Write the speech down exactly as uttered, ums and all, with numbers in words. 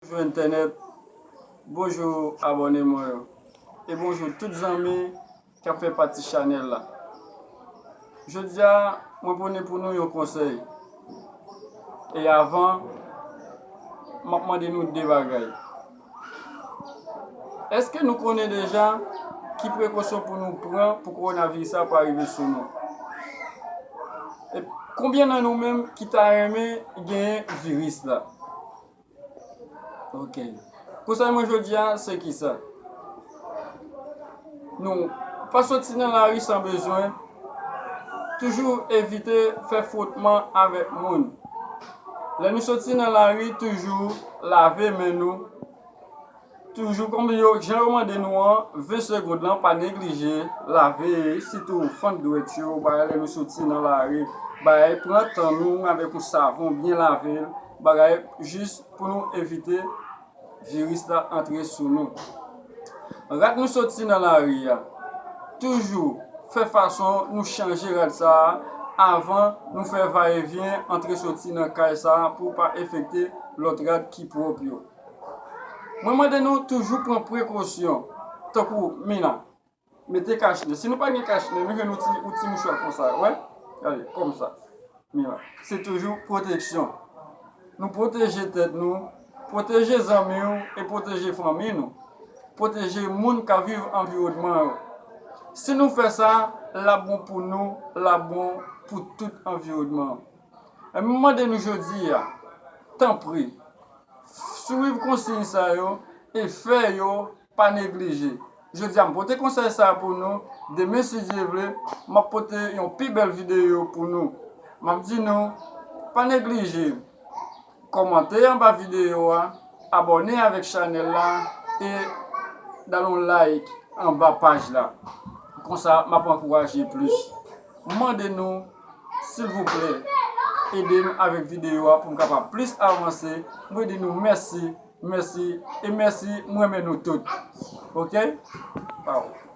Bonjou entènèt, bonjou abòne mwen yo, e bonjou tout zanmi k ap fè pati chanèl la. Jodi a, mwen ponnen pou nou yon konsèy. E avan, m ap mande nou de bagay. Èske nou konnen deja ki prekosyon pou nou pran pou kowonaviris la pa rive sou nou? E konbyen nan nou menm ki ta renmen genyen viris la? Ok. Konsèy mwen jodi a, se kisa? Nou pa soti nan lari san bezwen. Toujou evite fè fwotman avèk moun. Lè nou soti nan lari, toujou lave men nou. Toujou kòm yo, jan yo mande nou an, ven segond lan, pa neglije lave, sitou fann dwèt yo, bagay lè nou soti nan lari, bagay pran tan nou avèk yon savon, byen lave l, bagay jis pou nou evite viris la antre sou nou. Rad nou soti nan lari a, toujou fè fason nou chanje rad sa a avan nou fè vayevyen antre soti nan kay sa a pou pa enfekte lòt rad ki pwòp yo. Mwen mande nou toujou pran prekosyon, tankou Mina, mete kachnen. Si nou pa gen kachnen, nou jwenn yon ti, yon ti mouchwa konsa, wè? Gade, kòmsa. Mina, se toujou pwoteksyon. Nou pwoteje tèt nou, pwoteje zanmi w e pwoteje fanmi nou. Pwoteje moun k ap viv anviwònman yo. Si nou fè sa, l ap bon pou nou, l ap bon pou tout anviwònman an. E m mande nou jodi a, tanpri, swiv konsiy sa yo e fè yo, pa neglije. Jodi a, m pote konsèy sa a pou nou. Demen, si Dye vle, m ap pote yon pi bèl videyo pou nou. M ap di nou, pa neglije kòmante anba videyo a, abòne avèk chanèl la e dale yon like anba paj la. Konsa, m ap ankouraje plis. M mande nou, silvouplè, ede m avèk videyo a pou m kapab plis avanse. Mwen di nou mèsi, mèsi e mèsi. Mwen renmen nou tout. Ok? Bye.